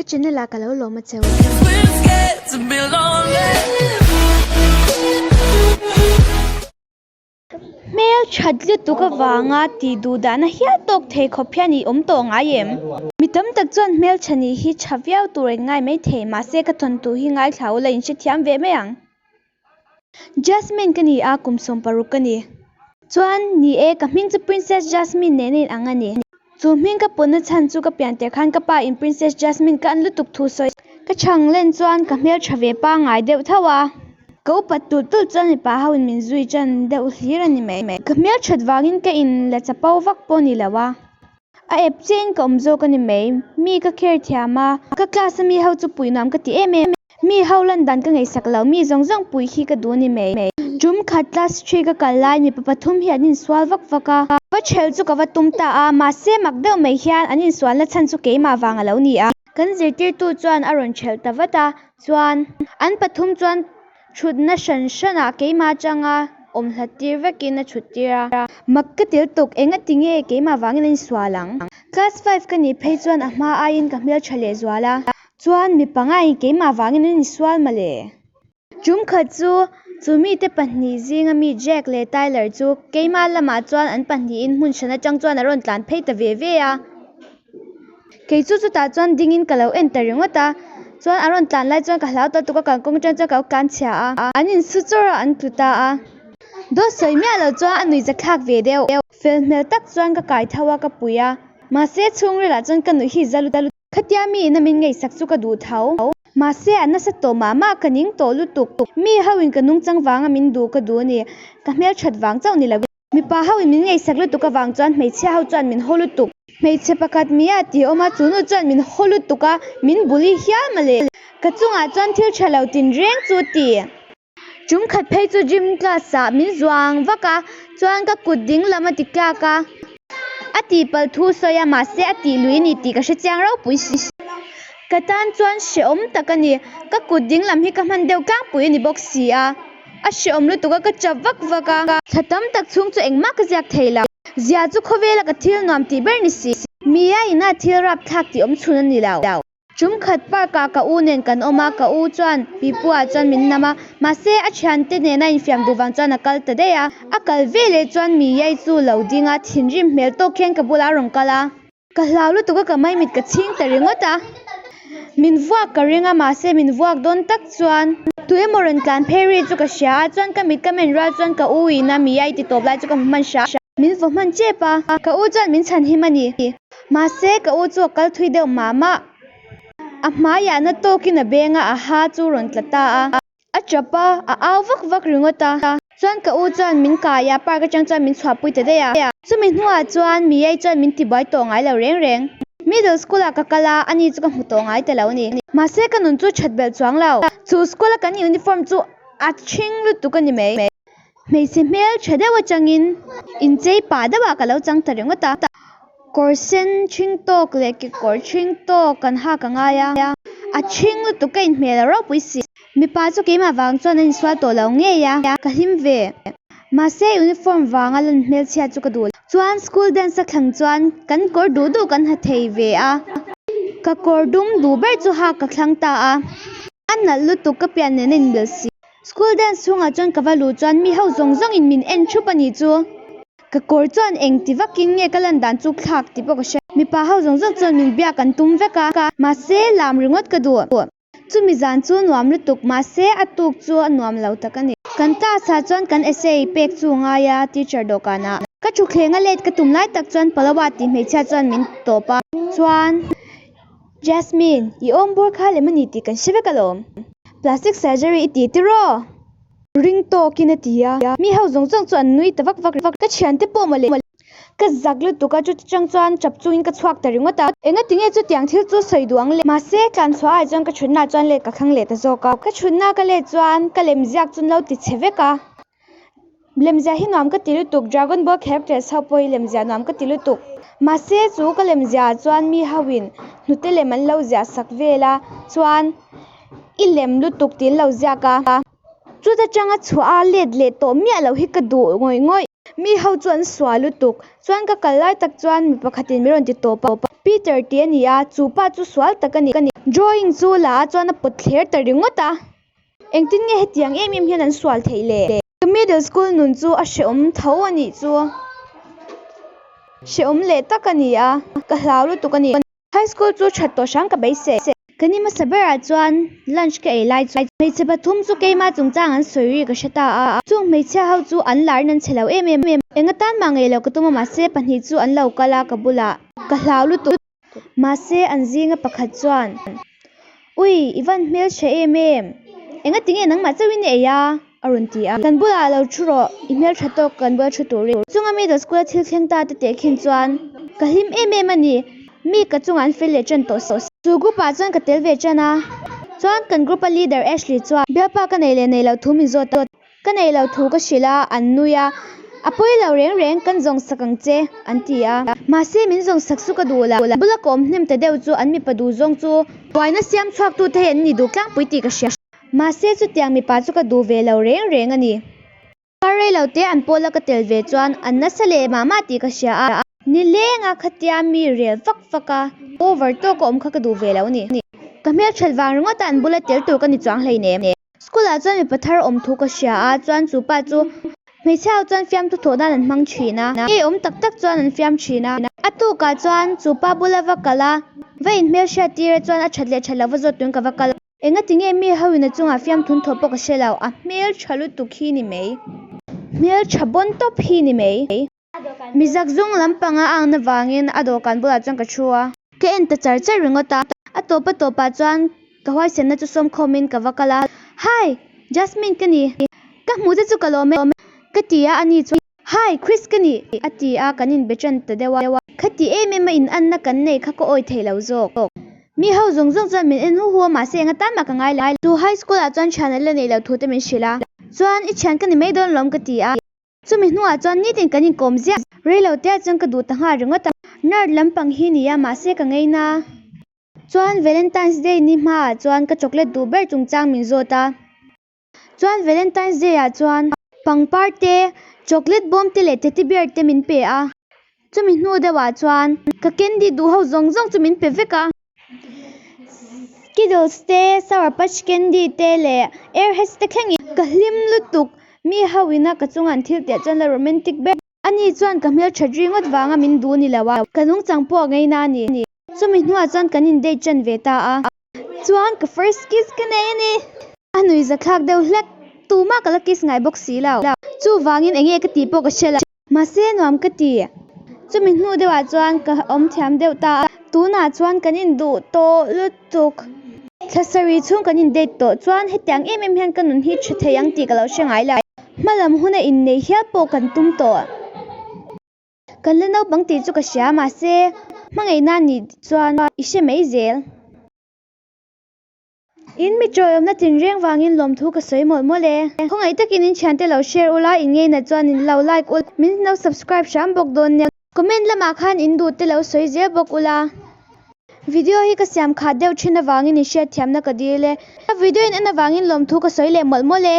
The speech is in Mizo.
channel ah ka lo lawm a cheu. Hmel that lutuk avanga tih duh dahna hial tawk thei khawp hian i awm tawh ngai em? Mi tam tak chuan hmel tha nih hi tha viau tur in ngai mai thei, mahse ka thawnthu hi ngaithla ula in hrethiam ve mai ang. Jasmine ka ni a, kum 16 ka ni. Chuan, ni e, ka hming chu Princess Jasmine nen a inang a ni. Chu hming ka pawhna chhan chu ka pian tir khan ka pa in Princess Jasmine ka an lutuk thu sawi. Ka chhang len chuan ka hmel tha ve pangngai deuh tho a. Ka upat tulh tulh chuan mipa ho in min zui tan deuh hlir a ni mai. Ka hmel that vangin ka in la chapo vak pawh ni lo a. A ep chiahin ka awm zawk a ni mai. Mi ka care thiam a, ka class a mi ho chu pui nuam ka ti em em. Mi ho lan dan ka ngaihsak lo, mi zawng zawng pui hi ka duh a ni mai. Tum khat class three ka kal lai mipa pathum hi an insual vak vak a. Va chhel chu ka va tum ta a, mahse mak deuh mai hian an insualna chhan chu keimah vang a lo ni a. Kan zirtirtu chuan a rawn chhelh ta vat a, chuan an pathum chuan Thutna hran hranah keimah atanga awm hlat tir vekin a thut tir a. Mak ka tel tawk, enga ti nge keimah vangin a insual ang? Class five ka nih phei chuan a hma aiin ka hmel tha leh zual a. Chuan mi pangaiin keimah vangin an insual mawle. Tum khat chu, chu mite pahnih zinga mi Jack leh Tyler chu keimah lamah chuan an pahnihin hmun hran atang chuan a rawn tlan phei ta ve ve a. Kei chu chutah chuan dingin ka lo en ta ringawt a, chuan a rawn tlan lai chuan ka hlau ta tuk a, kan kawng atang chuan ka lo tlan chhia a, an insu chawr a, an tlu ta a. Dawt sawi miah lo chuan a nuih zathlak ve deuh. Fel hmel tak chuan ka kai tho a, ka pui a, mahse chhungrilah chuan ka nuih hi za lutuk. Khatia mi ina min ngaihsak chu ka duh tho. Mahse a nasa tawh mah mah ka ning tawh lutuk. Mi ho in ka nungchang vanga min duh ka duh a ni, ka hmelthat vang chauh ni lo. Mipa ho in min ngaihsak lutuk avang chuan hmeichhia ho chuan min haw lutuk. Hmeichhe pakhat Mia tih a awm a, chu nu chuan min haw lutuk a, min bully hial mawle. Ka chungah chuan thil tha lo tin reng chu ti. Tum khat phei chu gym class ah min zuang vak a, chuan ka kut ding lam a ti tlak a. A tihpalh thu sawi a, mahse a tih lui a ni tih ka hre chiang ropui si. Ka tan chuan hrehawm tak a ni, ka kut ding lam hi ka hman deuh tlangpui a ni bawk si a. A hrehawm lutuk a, ka chap vak vak a. Thla tam tak chhung chu engmah ka ziak thei lo. Zia chu khawvela ka thil nuam tih ber ni si. Mia ina thil rapthlak tih awm chhun a ni lo. Tum khat park ah ka u nen kan awm a, ka u chuan pipu ah chuan min nam a, mahse a thiante nena infiam duh vang chuan a kal ta daih a. A kal veleh chuan Miyai chu lo ding a, thinrim hmel tawk hian ka bulah a rawn kal a. Ka hlau lutuk a ka maimit ka chhing ta ringawt a, min vuak ka ring a mahse min vuak dawn tak chuan tu emaw rawn tlan phei ri chu ka hria a chuan ka mit ka men rual chuan ka u in a mi a i ti tawp lai chu ka hmu hman hria min vaw hman tep a ka u chuan min chhan him a ni mahse ka u chu a kal thui deuh mah mah a hmaiah na tawkin a beng a a ha chu rawn tla ta a. A tap a, a au vak vak ringawt a. Chuan ka u chuan min kai a, park atang chuan min chhuahpui ta daih a. Chumi hnuah chuan Miyai chuan min tibuai tawh ngai lo reng reng. Middle school ah ka kal a, ani chu ka hmu tawh ngai ta lo a ni. Mahse ka nun chu that belh chuang lo. Chu school a kan uniform chu a thing lutuk a ni mai. Hmeichhe hmel tha deuh atangin inchei pah deuhah ka lo chang ta ringawt a. Kawr sen ṭhing tawk leh kekawr ṭhing tawk kan hak a ngai a, a ṭhing lutuk ka inhmel a ropui si. Mipa chu keimah vang chuan an insual tawh lo ngei a, ka hlim ve. Mahse uniform vanga lan hmelchhia chu ka duh lo. Chuan school dance a thlang chuan kan kawr duh duh kan ha thei ve a, ka kawr dum duh ber chu hak ka thlang ta a, a nalh lutuk ka pian nen a inbel si. School dance chhungah chuan ka va luh chuan mi ho zawng zawngin min en thup a nih chu. Ka kawr chuan eng ti vakin nge ka lan dan chu thlak tih pawh ka hre. Mipa ho zawng zawng chuan min biak an tum vek a, mahse lam ringawt ka duh. Chumi zan chu nuam lutuk, mahse a tuk chu a nuam lo tak a ni. Kan class ah chuan kan essay pek chu ngai a, teacher dawhkanah. Ka thutthleng a let ka tum lai tak chuan Palawa tih hmeichhia chuan min tawp a. Chuan. Jasmine, i awm bur kha lem a ni tih kan hre vek alawm. Plastic surgery i ti tiraw? Ring tawkin a ti a. Mi ho zawng zawng chu an nui ta vak vak vak. Ka thiante pawh mawle. Ka zak lutuk a, chuti chang chuan chap chungin ka chhuak ta ringawt a. Engatinge chutiang thil chu sawi duh ang le? Mahse, tlan chhuah ai chuan ka thutna chuan let ka thlang leh ta zawk a. Ka thutna ka let chuan ka lemziak chu no ti chhe vek a. Lemziah hi nuam ka ti lutuk, Dragon Ball characters ho pawh hi lemziah nuam ka ti lutuk. Mahse chu ka lemziah ah chuan mi ho in hnute lem an lo ziah sak vel a, chuan i lem lutuk tih an lo ziak a. Chuta tanga chhuah a let leh tawh miah loh hi ka duh ngawih ngawih. Mi ho chu an sual lutuk. Chuan ka kal lai tak chuan mi pakhatin min rawn ti tawp a, Peter tih a ni a, chu pa chu sual tak a ni. Drawing chu la a chuan a pawt thler ta ringawt a. Engtin nge hetiang em em hian an sual theih le? Ka middle school nun chu a hrehawm tho a nih chu. Hrehawm leh tak a ni a, ka hlau lutuk a ni. High school chu that tawh hram ka beisei. Ka ni hmasa berah chuan lunch ka ei lai chuan hmeichhe pathum chu keima chungchang an sawi ri ka hre ta a. Chung hmeichhia ho chu an lar in an chhe lo em em a. Enga tan mah ngei lo ka tum a mahse pahnih chu an lo kal a ka bulah ka hlau lutuk. Mahse an zinga pakhat chuan Ui i van hmelchhe em em enga tinge nangmah chauhin i ei a? a rawn ti a. Kan bulah lo thu rawh, i hmeltha tawk kan bula thu turin. Chunga middle school a thil thleng ta te teh khin chuan ka hlim em em a ni, mi ka chungah an fel leh tan tawh si. Chu group ah chuan ka tel ve tan a, chuan kan group a leader Ashley chuan bialpa ka nei leh nei loh thu min zawt a, ka nei loh thu ka hrilh a, an nui a, a pawi lo reng reng kan zawng sak ang che an ti a, mahse min zawng sak chu ka duh lo, bula ka awm hnem ta deuh chu an mipa duh zawng chu buaina siam chhuak tu te hi an ni duh tlangpui tih ka hria. Mahse chutiang mipa chu ka duh ve lo reng reng a ni. Kar rei lo te an pawla ka tel ve chuan an nasa leh mah mah tih ka hria a. Nileng a khatia mi rel vak vak a, over tawk a awm kha ka duh ve lo a ni. Ka hmelthat vang ringawt a an bula tel tur ka ni chuang hleinem. School ah chuan mipa thar awm thu ka hria a, chuan chu pa chu hmeichhia ho chuan fiamthu thawh nan an hmang thin a, ngei awm tak tak chuan an fiam thin a. A tukah chuan chu pa bula va kal a, va inhmelhriat tir a chuan a that leh that loh va zawt turin ka va kal a. Engati nge mi ho in a chungah fiamthun thawh pawh ka hre lo, a hmel tha lutuk hi ni mai. Hmel tha bawn tawp hi ni mai. Mi zak zawng lampang a ang na vangin a dawhkan bulah chuan ka thu a. Ka en ta char char ringawt a, a tawp a tawpah chuan ka huaisenna chu sawm khawmin ka va kal a, Hi! Jasmine ka ni. Ka hmuh che chu ka lawm e ka ti a, ani chuan Hi! Chris ka ni a ti a, kan inbe tan ta deuh a. Khati em em a inanna kan nei kha ka awi thei lo zawk. Mi ho zawng zawng chuan min en hu hu a, mahse enga tan mah ka ngai lo. Chu high school ah chuan thian a la neih loh thu te min hrilh a. Chuan i thian ka ni mai dawn lawm ka ti a. Chumi hnuah chuan nitin kan inkawm ziah. Reilo te ah chuan ka duh ta nghal ringawt a. Nerd lampang hi ni a, mahse ka ngei na. Chuan Valentine's Day ni hmaah chuan ka chocolate duh ber chungchang min zawt a. Chuan Valentine's Day ah chuan pangpar te, chocolate bawm te leh teddy bear te min pe a. Chumi hnu deuh ah chuan ka candy duh ho zawng zawng chu min pe vek a. Skittles te, Sour Patch Candy te leh Airheads te thlengin ka hlim lutuk. Mi ho ina ka chunga an thil tih ah chuan la romantic ber. Ani chuan ka hmelthat ringawt vanga min duh ni lo a, ka nungchang pawh a ngaina a ni. Chumi hnuah chuan kan in date ṭan ve ta a. Chuan ka first kiss ka nei a ni. A nui zathlak deuh hlek, tumah ka la kiss ngai bawk si lo. Chuvangin eng nge ka tih pawh ka hre lo. Mahse nuam ka ti. Chumi hnu deuhah chuan ka awm thiam deuh ta a. Tunah chuan kan induh tawh lutuk. Thla sarih chhung kan in date tawh chuan hetiang em em hian ka nun hi tha thei ang tih ka lo hre ngai lo. Hmalam huna inneih hial pawh kan tum tawh. Kan la naupang tih chu ka hria mahse hmangaihna nih chuan i hre mai zel. In mi ṭawihawmna tinreng vangin lawmthu ka sawi mawlh mawlh e. Khawngaih takin in thiante lo share ula, in ngeina chuan in lo like ula, min lo subscribe hram bawk dawn nia. Comment lamah khan in duh te lo sawi zel bawk ula. Video hi ka siam khat deuh thin avangin in hriatthiamna ka dil e. Video in en avangin lawmthu ka sawi leh mawlh mawlh e.